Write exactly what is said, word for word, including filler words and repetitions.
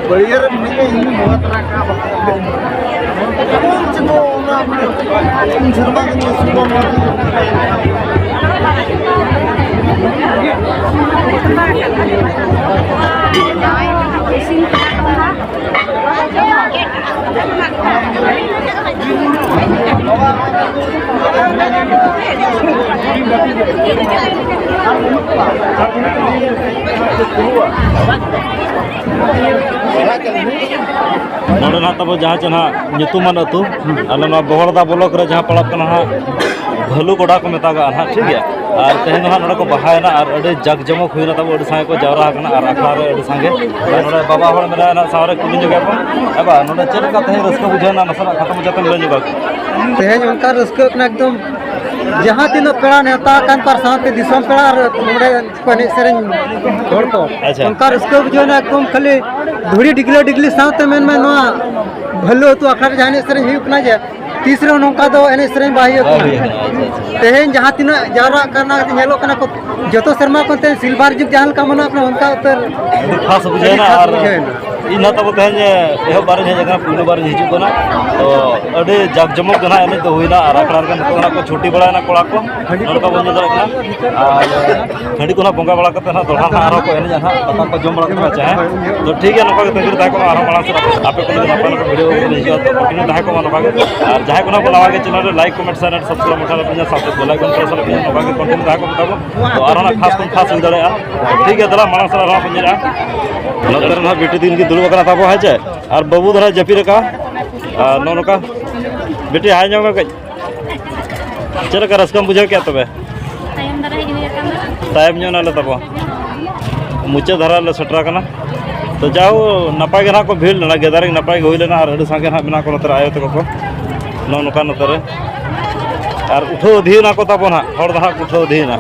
ᱵᱟᱹᱲᱭᱟᱹ ᱨᱮ ᱢᱤᱱᱟᱹᱧᱟ, ᱤᱧ ᱱᱚᱣᱟ ᱛᱚᱨᱟ ᱠᱟᱜᱼᱟ, ᱵᱟᱠᱷᱟᱱ ᱪᱮᱫ ᱚᱱᱟ ᱢᱟᱱᱮ ᱯᱩᱱ ᱥᱮᱨᱢᱟ ᱜᱟᱱ ᱤᱧ ᱥᱩᱨᱩᱜᱼᱟ ᱱᱚᱣᱟ᱾ ᱱᱚᱰᱮ ᱱᱟᱦᱟᱜ ᱛᱟᱵᱚ ᱡᱟᱦᱟᱸ ᱪᱮ ᱱᱟᱦᱟᱜ ᱧᱩᱛᱩᱢᱟᱱ ᱟᱹᱛᱩ, ᱟᱞᱮ ᱱᱚᱣᱟ ᱵᱚᱦᱚᱲᱫᱟ ᱵᱞᱚᱠ ᱨᱮ ᱡᱟᱦᱟᱸ ᱯᱟᱲᱟᱜ ᱠᱟᱱᱟ ᱦᱟᱸᱜ ᱵᱷᱟᱹᱞᱩ ᱜᱚᱰᱟ ᱠᱚ ᱢᱮᱛᱟᱜᱟᱜᱼᱟ ᱱᱟᱦᱟᱜ, ᱴᱷᱤᱠ ᱜᱮᱭᱟ᱾ ᱟᱨ ᱛᱮᱦᱮᱧ ᱫᱚ ᱱᱟᱦᱟᱜ ᱱᱚᱰᱮ ᱠᱚ ᱵᱟᱦᱟᱭᱮᱱᱟ ᱟᱨ ᱟᱹᱰᱤ ᱡᱟᱠ ᱡᱚᱢᱚᱠ ᱦᱩᱭᱱᱟ ᱛᱟᱵᱚ, ᱟᱹᱰᱤ ᱥᱟᱸᱜᱮ ᱠᱚ ᱡᱟᱣᱨᱟ ᱟᱠᱟᱱᱟ ᱟᱨ ᱟᱠᱷᱲᱟ ᱨᱮ ᱟᱹᱰᱤ ᱥᱟᱸᱜᱮ᱾ ᱟᱨ ᱱᱚᱰᱮ ᱵᱟᱵᱟ ᱦᱚᱲ ᱢᱮᱱᱟᱭᱟ ᱱᱟᱦᱟᱜ ᱥᱟᱶᱨᱮ, ᱠᱩᱞᱤ ᱧᱚᱜᱮᱭᱟ ᱵᱚᱱ᱾ ᱮ ᱵᱟ, ᱱᱚᱰᱮ ᱪᱮᱫ ᱞᱮᱠᱟ ᱛᱮᱦᱮᱧ ᱨᱟᱹᱥᱠᱟᱹ ᱵᱩᱡᱷᱟᱹᱣᱱᱟ, ᱱᱟᱥᱮᱱᱟᱜ ᱠᱷᱟᱴᱚ ᱢᱟᱪᱷᱟ ᱛᱮᱢ ᱞᱟᱹᱭ ᱧᱚᱜᱟ? ᱛᱮᱦᱮᱧ ᱚᱱᱠᱟ ᱨᱟᱹᱥᱠᱟᱹ ᱠᱟᱱᱟ ᱮᱠᱫᱚᱢ, ᱡᱟᱦᱟᱸ ᱛᱤᱱᱟᱹᱜ ᱯᱮᱲᱟ ᱱᱮᱣᱛᱟ ᱟᱠᱟᱱ ᱠᱚ ᱟᱨ ᱥᱟᱶᱛᱮ ᱫᱤᱥᱚᱢ ᱯᱮᱲᱟ ᱟᱨ ᱱᱚᱰᱮ ᱠᱚ ᱮᱱᱮᱡ ᱥᱮᱨᱮᱧ ᱦᱚᱲ ᱠᱚ, ᱟᱪᱪᱷᱟ᱾ ᱚᱱᱠᱟ ᱨᱟᱹᱥᱠᱟᱹ ᱵᱩᱡᱷᱟᱹᱣ ᱮᱱᱟ ᱮᱠᱫᱚᱢ᱾ ᱠᱷᱟᱹᱞᱤ ᱫᱷᱩᱲᱤ ᱰᱤᱜᱽᱞᱟᱹ ᱰᱤᱜᱽᱞᱤ ᱥᱟᱶᱛᱮ ᱢᱮᱱᱢᱮ, ᱱᱚᱣᱟ ᱵᱷᱟᱹᱞᱩ ᱟᱹᱛᱩ ᱟᱠᱷᱲᱟ ᱨᱮ ᱡᱟᱦᱟᱸ ᱮᱱᱮᱡ ᱥᱮᱨᱮᱧ ᱦᱩᱭᱩᱜ ᱠᱟᱱᱟ, ᱡᱮ ᱛᱤᱥ ᱨᱮᱦᱚᱸ ᱱᱚᱝᱠᱟ ᱫᱚ ᱮᱱᱮᱡ ᱥᱮᱨᱮᱧ ᱵᱟᱭ ᱦᱩᱭᱩᱜ ᱵᱟᱭ ᱠᱟᱱᱟ᱾ ᱦᱩᱭᱩᱜ ᱠᱟᱱᱟ, ᱟᱪᱪᱷᱟ, ᱟᱪᱪᱷᱟ᱾ ᱛᱮᱦᱮᱧ ᱡᱟᱦᱟᱸ ᱛᱤᱱᱟᱹᱜ ᱡᱟᱣᱨᱟᱜ ᱠᱟᱱᱟ, ᱧᱮᱞᱚᱜ ᱠᱟᱱᱟ ᱠᱚ, ᱡᱚᱛᱚ ᱥᱮᱨᱢᱟ ᱠᱷᱚᱱ ᱛᱮᱦᱮᱧ ᱥᱤᱞᱵᱷᱟᱨ ᱡᱩᱜᱽ ᱡᱟᱦᱟᱸ ᱞᱮᱠᱟ ᱢᱟᱱᱟᱣ ᱠᱟᱱᱟ, ᱚᱱᱠᱟ ᱩᱛᱟᱹᱨ ᱟᱹᱰᱤ ᱠᱷᱟᱥ ᱵᱩᱡᱷᱟᱹᱣ ᱟᱹᱰᱤ ᱮᱱᱟ᱾ ᱠᱷᱟᱥ ᱟᱨ ᱵᱩᱡᱷᱟᱹᱣ ᱮᱱᱟ᱾ ᱤᱧ ᱦᱚᱸ ᱛᱟᱵᱚ ᱛᱮᱦᱮᱧ ᱮᱦᱚᱵ ᱵᱟᱨ ᱤᱧ ᱦᱮᱡ ᱟᱠᱟᱱᱟ, ᱯᱩᱭᱞᱩ ᱵᱟᱨ ᱤᱧ ᱦᱤᱡᱩᱜ ᱠᱟᱱᱟ᱾ ᱛᱚ ᱟᱹᱰᱤ ᱡᱟᱠ ᱡᱚᱢᱚᱠ ᱜᱮ ᱱᱟᱦᱟᱜ ᱮᱱᱮᱡ ᱫᱚ ᱦᱩᱭᱱᱟ ᱟᱨ ᱟᱠᱷᱲᱟ ᱨᱮ ᱱᱤᱛᱚᱜ ᱱᱟᱦᱟᱜ ᱠᱚ ᱪᱷᱩᱴᱤ ᱵᱟᱲᱟᱭᱮᱱᱟ ᱠᱚᱲᱟ ᱠᱚ, ᱱᱚᱰᱮ ᱵᱚᱱ ᱧᱮᱞ ᱫᱟᱲᱮᱭᱟᱜ ᱠᱟᱱᱟ᱾ ᱟᱨ ᱦᱟᱺᱰᱤ ᱠᱚ ᱱᱟᱦᱟᱜ ᱵᱚᱸᱜᱟ ᱵᱟᱲᱟ ᱠᱟᱛᱮ ᱱᱟᱦᱟᱜ ᱫᱚᱦᱲᱟ ᱱᱟᱦᱟᱜ ᱟᱨᱦᱚᱸ ᱠᱚ ᱮᱱᱮᱡᱟ ᱱᱟᱦᱟᱜ, ᱯᱟᱛᱟ ᱠᱚ ᱡᱚᱢ ᱵᱟᱲᱟ ᱠᱟᱛᱮ ᱱᱟᱦᱟᱜ ᱪᱟ ᱦᱮᱸ᱾ ᱛᱚ ᱴᱷᱤᱠ ᱜᱮᱭᱟ, ᱱᱚᱝᱠᱟ ᱜᱮ ᱛᱟᱺᱜᱤ ᱨᱮ ᱛᱟᱦᱮᱸ ᱠᱚᱜ ᱢᱟ, ᱟᱨᱦᱚᱸ ᱢᱟᱲᱟᱝ ᱥᱮᱫ ᱟᱯᱮ ᱠᱚ ᱞᱟᱹᱜᱤᱫ ᱱᱟᱯᱟᱭ ᱱᱟᱯᱟᱭ video ᱠᱚ ᱦᱤᱡᱩᱜᱼᱟ, ᱛᱚ continue ᱛᱟᱦᱮᱸ ᱠᱚᱜ ᱢᱟ ᱱᱚᱝᱠᱟ ᱜᱮ᱾ ᱟᱨ ᱡᱟᱦᱟᱸᱭ ᱠᱚ ᱱᱟᱦᱟᱜ ᱵᱚᱱ ᱱᱟᱣᱟ ᱜᱮ channel ᱨᱮ like, comment, share and subscribe ᱢᱟᱪᱷᱟ ᱞᱮ ᱯᱮ ᱧᱟ, subscribe, bell icon press ᱟᱞᱮ ᱯᱮ ᱧᱟ, ᱱᱚᱝᱠᱟ ᱜᱮ continue ᱛᱟᱦᱮᱸ ᱠᱚᱜ ᱢᱟ ᱛᱟᱵᱚᱱ᱾ ᱛᱚ ᱟᱨᱦᱚᱸ ᱱᱟᱦᱟᱜ ᱠᱷᱟᱥ ᱠᱷᱚᱱ ᱠᱷᱟᱥ ᱦᱩᱭ ᱫᱟᱲᱮᱭᱟᱜᱼᱟ᱾ ᱴᱷᱤᱠ ᱜᱮᱭᱟ, ᱫᱮᱞᱟ ᱢᱟᱲᱟᱝ ᱥᱮᱫ ᱟᱨᱦᱚᱸ ᱵᱚᱱ ᱧᱮᱞᱟ᱾ ᱱᱚᱛᱮ ᱨᱮ ᱱᱟᱦᱟᱜ ᱵᱤᱴᱤ ᱛᱤᱠᱤᱱ ᱠᱤᱱ ᱫᱩᱲᱩᱵ ᱟᱠᱟᱱᱟ ᱛᱟᱵᱚ, ᱦᱮᱸ ᱪᱮ? ᱟᱨ ᱵᱟᱹᱵᱩ ᱫᱚ ᱱᱟᱦᱟᱜ ᱡᱟᱹᱯᱤᱫ ᱟᱠᱟᱫᱼᱟ᱾ ᱟᱨ ᱱᱚᱜᱼᱚ ᱱᱚᱝᱠᱟ ᱵᱤᱴᱤ, ᱦᱟᱭ ᱧᱚᱜ ᱢᱮ ᱠᱟᱹᱡ᱾ ᱪᱮᱫ ᱞᱮᱠᱟ ᱨᱟᱹᱥᱠᱟᱹᱢ ᱵᱩᱡᱷᱟᱹᱣ ᱠᱮᱫᱼᱟ ᱛᱚᱵᱮ? ᱛᱟᱭᱚᱢ ᱫᱟᱨᱟ ᱦᱮᱡ ᱦᱩᱭ ᱟᱠᱟᱱᱟ᱾ ᱛᱟᱭᱚᱢ ᱧᱚᱜ ᱱᱟᱞᱮ ᱛᱟᱵᱚ᱾ ᱢᱩᱪᱟᱹᱫ ᱫᱷᱟᱨᱟ ᱞᱮ ᱥᱮᱴᱮᱨ ᱟᱠᱟᱱᱟ᱾ ᱛᱚ ᱡᱟᱣ ᱱᱟᱯᱟᱭ ᱜᱮ ᱱᱟᱦᱟᱜ ᱠᱚ ᱵᱷᱤᱲ ᱞᱮᱱᱟ, gathering ᱱᱟᱯᱟᱭ ᱜᱮ ᱦᱩᱭ ᱞᱮᱱᱟ ᱟᱨ ᱟᱹᱰᱤ ᱥᱟᱸᱜᱮ ᱱᱟᱦᱟᱜ ᱢᱮᱱᱟᱜ ᱠᱚ ᱱᱚᱛᱮ ᱨᱮ ᱟᱭᱳ ᱛᱟᱠᱚ ᱠᱚ᱾ ᱱᱚᱜᱼᱚ ᱱᱚᱝᱠᱟ ᱱᱚᱛᱮ ᱨᱮ᱾ ᱟᱨ ᱩᱴᱷᱟᱹᱣ ᱤᱫᱤᱭᱮᱱᱟ ᱠᱚ ᱛᱟᱵᱚ ᱱᱟᱦᱟᱜ, ᱦᱚᱲ ᱫᱚ ᱱᱟᱦᱟᱜ ᱠᱚ ᱩᱴᱷᱟᱹᱣ ᱤᱫᱤᱭᱮᱱᱟ᱾